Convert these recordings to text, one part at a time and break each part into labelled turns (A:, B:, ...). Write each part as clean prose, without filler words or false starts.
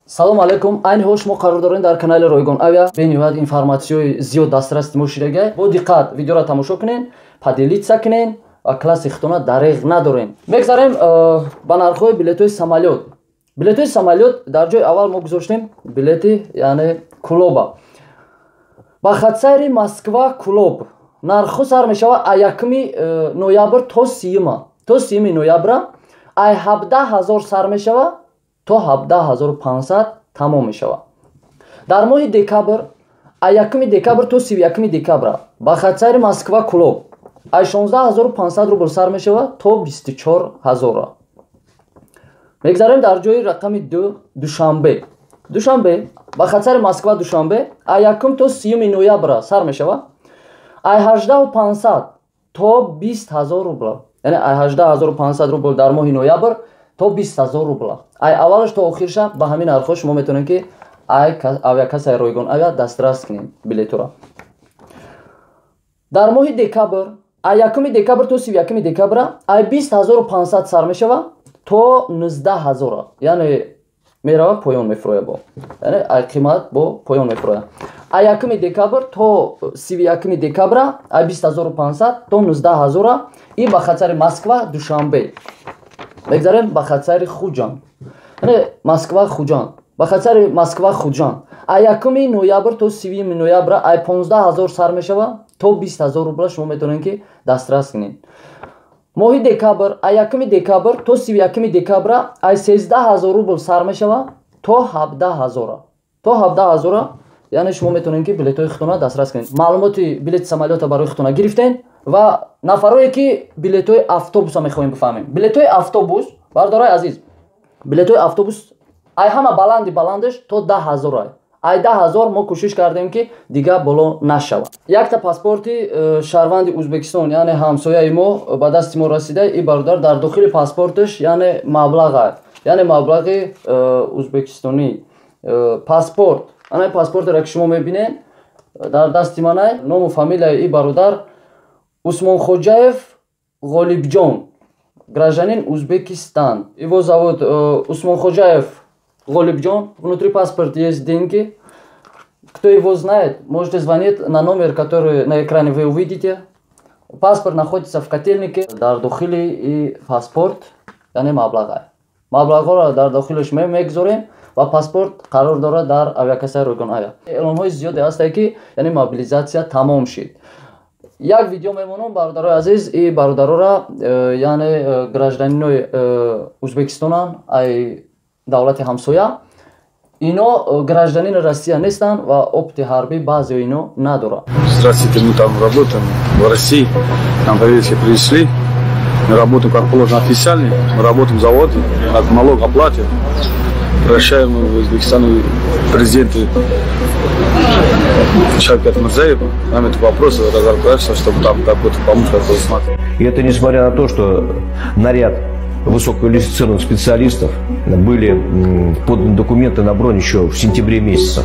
A: Салом алейкум. Айни ҳол шумо қарор доред дар канали Ройгон Авиа. Бениҳоят информатсияҳои зиёд дастрасти мо шидагай. Бо диққат видеоро тамошо кунед, поделиться кунед ва класси худтона дареғ надорем. Мегзарем ба нархҳои билетҳои самолёт. Билетҳои самолёт дар ҷои аввал мо гузоштем билети, яъне Кулоба. Ба хатсайри Москва Кулоб нархҳо сар мешавад а 1 ноябр то 30-ма. То 30 ноябра ай 17 000 сар мешавад то 17 500 тамом мешавад. Дар моҳи декабр, а 1 декабр то 31 декабра, ба хатсайри Москва Кулоб ай 16 500 рубл сар мешавад то 24 000. Мегзарем дар ҷои рақами 2, Душанбе. Душанбе, ба хатсайри Москва Душанбе, а 1 то 30 ноябра сар мешавад ай 18 500 то 20 000 рубла, яъне ай 18 500 рубл дар моҳи ноябр то 20 000 рубла. Ай аввалаш то охирша ба ҳамин нархҳо шумо метавонед, ки ай авиакассаи Ройгон Авиа дастрас кунед билетора. Дар моҳи декабр, ай 1 декабр то 31 декабра, ай 20 500 сар мешавад то 19 000, яъне мерава поён мефурояд бо, яъне ай қимат бо поён мефурояд. Ай 1 декабр то 31 декабра ай 20 500 то 19 000 и ба хатсайри Москва Душанбе. Мегзарем ба хатсайри Хуҷанд, яъне Москва Хуҷанд. Ба хатсайри Москва Хуҷанд ай 1 ноябр то 30 ноябра ай 15 000 сар мешавад то 20 000 рубла шумо метавонед, ки дастрас кунед. Моҳи декабр, ай 1 декабр то 31 декабра, ай 13 000 рубл сар мешавад то 17 000, то 17 000, яъне шумо метавонед, ки билетҳои худтона дастрас кунед. Маълумоти билети самолёта барои худтона гирифтен ва нафарое, ки билетҳои автобуса мехоҳем бифаҳмем. Билетҳои автобус, бардораи азиз, билетҳои автобус ай ҳама баланди баландаш то 10 000. Ай 10 000 мо кӯшиш кардем, ки дигар боло нашавад. Якта паспорти шаҳрванди Ӯзбекистон, яъне ҳамсояи мо, ба дасти мо расида. И бародар дар дохили паспорташ, яъне маблаға, яъне маблағи ӯзбекистонӣ. Паспорт, ана паспортеро, ки шумо мебинед, дар дасти манай. Ному фамилияи и бародар Усмонхоҷаев Ғолибҷон, гражданин Узбекистан. Его зовут Усмонхоҷаев Ғолибҷон. Внутри паспорт есть деньги. Кто его знает, можете звонить на номер, который на экране вы увидите. Паспорт находится в Котельнике. Дар дохили и паспорт, яъне маблаға, маблағҳоро дар дохилаш мегузорем ва паспорт қарор дорад дар авиакассаи Ройгон Авиа. Эълонҳои зиёде ҳастае, ки яъне мобилизатсия тамом шид. Як видео мемонам, бародарои азиз. И бародарора, яъне гражданинои Ӯзбекистонанд, ай давлати ҳамсоя. Ино гражданини Россия нестанд ва опыти ҳарбӣ баъзео ино надоранд.
B: Здравствуйте, мы там работаем в России, нам повестки принесли, мы работаем как положено официально, мы работаем в заводе, налог оплатим. Прощаем в Узбекистану президенту Шавкат Мирзиёев, нам этот вопрос разобраться, чтобы там какой-то помощь какой-то.
C: И это несмотря на то, что наряд высококвалифицированных специалистов были поданы документы на бронь еще в сентябре месяце.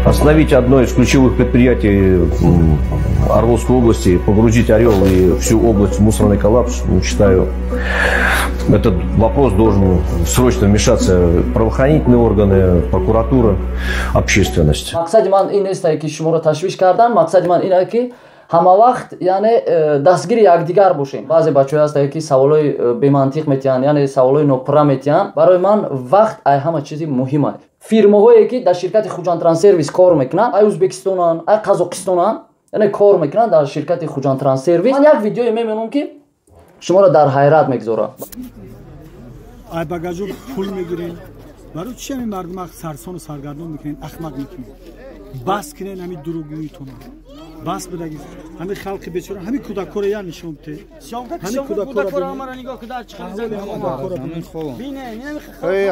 C: Остановить одно из ключевых предприятий Орловской области, погрузить Орел и всю область в мусорный коллапс, ну, считаю, этот вопрос должен срочно вмешаться правоохранительные органы, прокуратура, общественность.
A: Мақсади ман ин нест, ки шуморо ташвиш кардан. Мақсади ман ин аст, ки ҳама вақт, яъне дастгири якдигар бошем. Баъзе бачаҳое ҳастанд, ки саволҳои бемантиқ метиҳанд, яъне саволҳои нопурра метиҳанд. Барои ман вақт ай ҳама чизи муҳим аст. Фирмаҳое, ки дар ширкати Хуҷандтранссервис кор мекунанд, ай Ӯзбекистонанд, ай Қазоқистонанд, яъне кор мекунанд дар ширкати Хуҷандтранссервис. Ман як видеое мемонам, ки шуморо дар ҳайрат мегузорад.
D: Ай багажу пул мегирем. Барои чи ҳамин мардума сарсону саргардон мекунен, ахмақ мекунен? Бас кунен ҳамин дурӯғгӯитона, бас бидаги. Ҳамин халқи бечора, ҳамин кӯдакҳоро я нишон бите, ҳамин кӯдакҳоро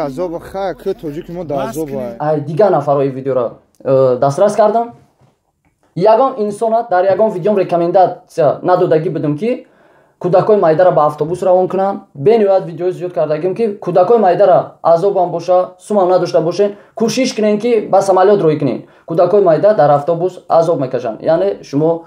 E: азоб ха ки тоҷики мо дар азоб.
A: Ай дигар нафарҳои видеоро дастрас кардам. Ягон инсона дар ягон видеом рекомендация надодагӣ будам, ки кӯдакҳои майдара ба автобус равон кунанд. Бениҳоят видеои зиёд кардагим, ки кӯдакҳои майдара азобам боша, сумам надошта бошен, кӯшиш кунен, ки ба самолёт роҳӣ кунен. Кӯдакҳои майда дар автобус азоб мекашанд, яъне шумо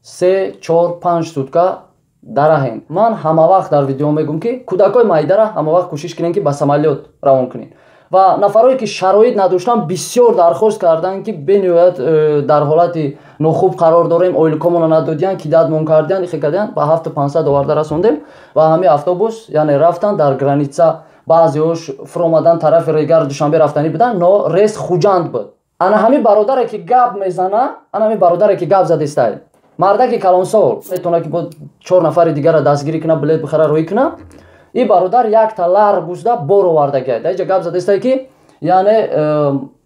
A: 3, 4, 5 сутка. Дараҳен. Ман ҳама вақт дар видео мегӯм, ки кӯдакҳои майдара ҳама вақт кӯшиш кунем, ки ба самолёт равон кунем. Ва нафарое ки шароит надоштанд, бисёр дархост карданд, ки бениҳоят дар ҳолати нохуб қарор дорем, ойликомона надодиянд, кидатмон кардиянд, ихе кардиянд. Ба 7500 оварда расондем ва ҳамин автобус, яъне, рафтанд дар граница. Баъзеҳош фуромадан, тарафи Регар, Душанбе рафтанӣ буданд, но рейс Хуҷанд буд. Ана ҳамин бародаре ки гап мезана, ана ҳамин бародаре ки гап задистай, мардаки калонсол, метавона ки бо чор нафари дигара дастгирӣ куна, билет бихара, рӯӣ куна. Ин бародар якта Ларгусда бор овардагиай. Дар инҷа гап задистай, ки яъне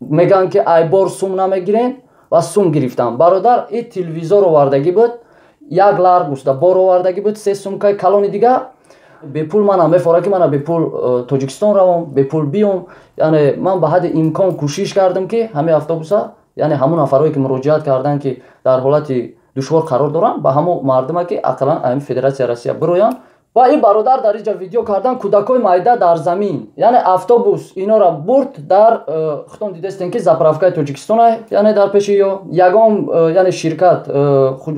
A: мегӯянд, ки ай бор сум намегирен ва сум гирифтам. Бародар и телевизор овардагӣ буд, як Ларгусда бор овардагӣ буд, се сумкаи калони дига. Бепул манам мефора, ки мана бепул Тоҷикистон равом, бепул биём. Яъне ман ба ҳадди имкон кӯшиш кардам, ки ҳамин автобуса, яъне ҳамун нафарое ки муроҷиат карданд, ки дар ҳолати душвор қарор доранд, ба ҳамон мардума, ки ақаллан ами Федератсияи Россия бироянд. Ва ин бародар дар инҷа видео кардан, кӯдакҳои майда дар замин. Яъне автобус инора бурд дар худтон дидестем, ки заправкаи Тоҷикистона, яъне дар пеши ё ягон яъне ширкат,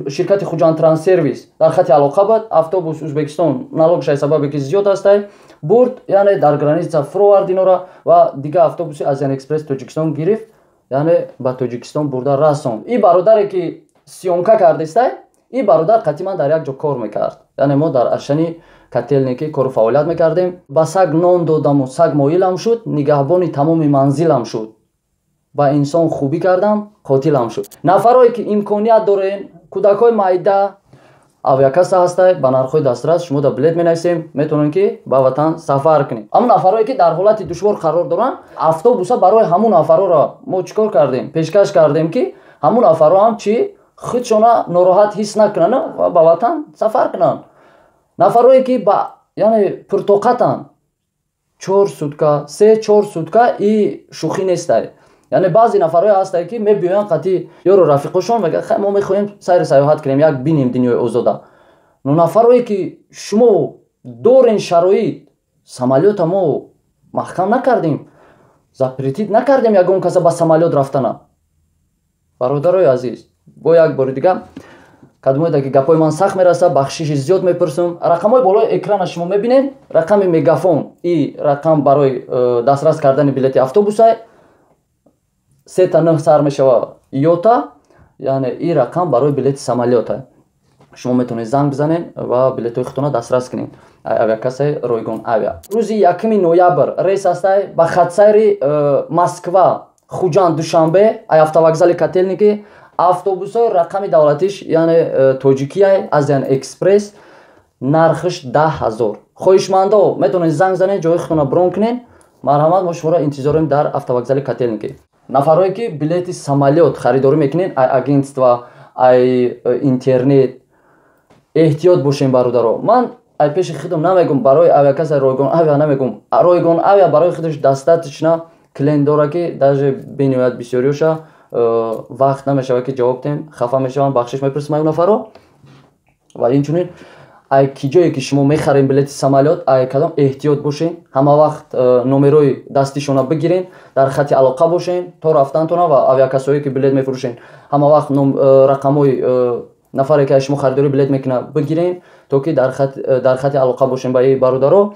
A: ширкати Хуҷанд Транссервис дар хати алоқа буд. Автобус Ӯзбекистон налогшай сабабе ки зиёд ҳастай, бурд, яъне дар граница фуровард инора ва дига автобуси Азиан Экспресс Тоҷикистон гирифт, яъне ба Тоҷикистон бурда расонд. Ин бародаре ки съёмка кардистай, ин бародар қатъи ман дар як ҷо кор мекард, яъне мо дар Ашани Котельники кору фаъолият мекардем. Ба саг нон додаму саг моилам шуд, нигаҳбони тамоми манзилам шуд, ба инсон хубӣ кардам, қотилам шуд. Нафарое ки имконият дорен, кӯдакҳои майда, авиакасса ҳастай, ба нархҳои дастрас шумо да билет менависем, метавонем, ки ба ватан сафар кунем. Ҳамун нафарое ки дар ҳолати душвор қарор доранд, автобуса барои ҳамун нафарора мо чӣ кор кардем, пешкаш кардем, ки ҳамун нафарро ҳам чӣ худшона нороҳат ҳис накунанд ва ба ватан сафар кунанд. Нафарое ки ба, яъне, пуртоқатанд, 4 сутка, 3-4 сутка и шӯхӣ нестай. Яъне баъзе нафарое ҳастае, ки мебиёянд қатъи ёру рафиқошон, мегӯянд: «Хай, мо мехоҳем сайру сайёҳат кунем, як бинем дунёи озода». Но нафарое ки шумо дорен шароит, самолёта мо маҳкам накардем, запретить накардем ягон каса ба самолёт рафтана. Бародарои азиз, бо як бори дига, кадомоеда ки гапҳои ман сахт мераса, бахшиши зиёд мепурсам. Рақамҳои болои экрана шумо мебинед, рақами Мегафон, и рақам барои дастрас кардани билети автобусай, сета нӯҳ сар мешава ёта, яъне и рақам барои билети самолёта. Шумо метавонед занг бизанед ва билетҳои худтона дастрас кунед авиакассаи Ройгон Авиа. Рӯзи 1 ноябр рейс ҳастай ба хатсайри Москва, Хуҷанд, Душанбе ай автовокзали Котельники. Автобусҳои рақами давлатиш, яъне тоҷикияй, Азиан Экспресс, нархиш 10 000. Хоҳишмандо метавонед занг занед, ҷои худтона брон кунед. Марҳамат, мо шуморо интизорем дар автовокзали Котельники. Нафарое ки билети самолёт харидорӣ мекунед ай агентство, ай интернет, эҳтиёт бошем, бародаро. Ман ай пеши худам намегум, барои авиакасса Ройгон Авиа намегум. Ройгон Авиа барои худаш достаточно клиент дора, ки даже бениҳоят бисёриёша вақт намешавад, ки ҷавоб диҳем, хафа мешаванд. Бахшиш мепурсем ай нафаро. Ва инчунин ай ки ҷое ки шумо мехарем билети самолёт, ай кадом, эҳтиёт бошен. Ҳама вақт номерои дастишона бигирен, дар хати алоқа бошен то рафтантона. Ва авиакассое ки билет мефурӯшен, ҳама вақт рақамҳои нафаре ки аз шумо харидорӣ билет мекунад, бигирен, то ки дар хати алоқа бошем ба и бародаро.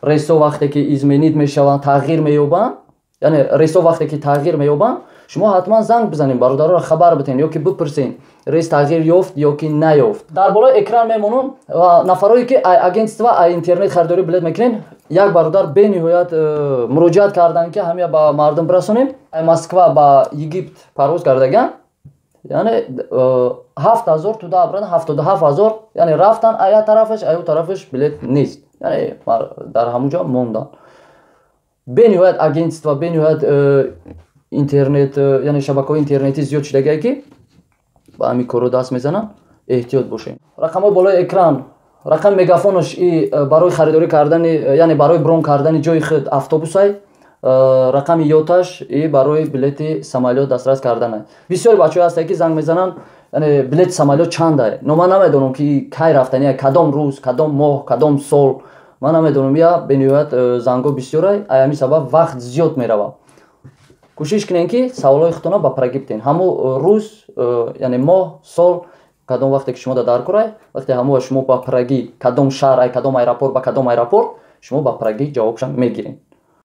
A: Рейсҳо вақте ки изменить мешаванд, тағйир меёбанд, яъне рейсҳо вақте ки тағйир меёбанд, шумо ҳатман занг бизанед, бародароро хабар битен ё ки бипурсен, рейс тағйир ёфт ё ки наёфт. Дар болои экран мемонам. Ва нафарое ки ай агентство, ай интернет харидорӣ билет мекунед, як бародар бениҳоят муроҷиат карданд, ки ҳамия ба мардум бирасонем. Ай Москва ба Египт парвоз кардаган, яъне 7000 туда обратно 77 000, яъне рафтан ая тарафаш, аю тарафаш билет нест, яъне дар ҳамун ҷо монданд. Бениҳоят агентство, бениҳоят интернет, яъне шабакаҳои интернетӣ зиёд шудагие, ки ба ҳамин корро даст мезананд. Эҳтиёт бошед. Рақамҳои болои экран, рақами Мегафонош и барои харидорӣ кардани, яъне барои брон кардани ҷои худ автобусай, рақами ёташ и барои билети самолёт дастрас кардана. Бисёри бачаҳое ҳастанд, ки занг мезананд, яъне билети самолёт чандай, но ман намедонам, ки кай рафтани, кадом рӯз, кадом моҳ, кадом сол, ман намедонам. Я бениҳоят зангҳо бисёрай, ай ҳамин сабаб вақт зиёд меравад. Кӯшиш кунем, ки саволҳои худтона ба прогиб тен, ҳамун рӯз, яъне моҳ, сол. Кадом вақте ки шумо дар курай, вақте ҳамоа шумо ба пуррагӣ, кадом шаҳр, ай кадом аэропорт ба кадом аэропорт, шумо ба пуррагӣ ҷавобшам мегиред.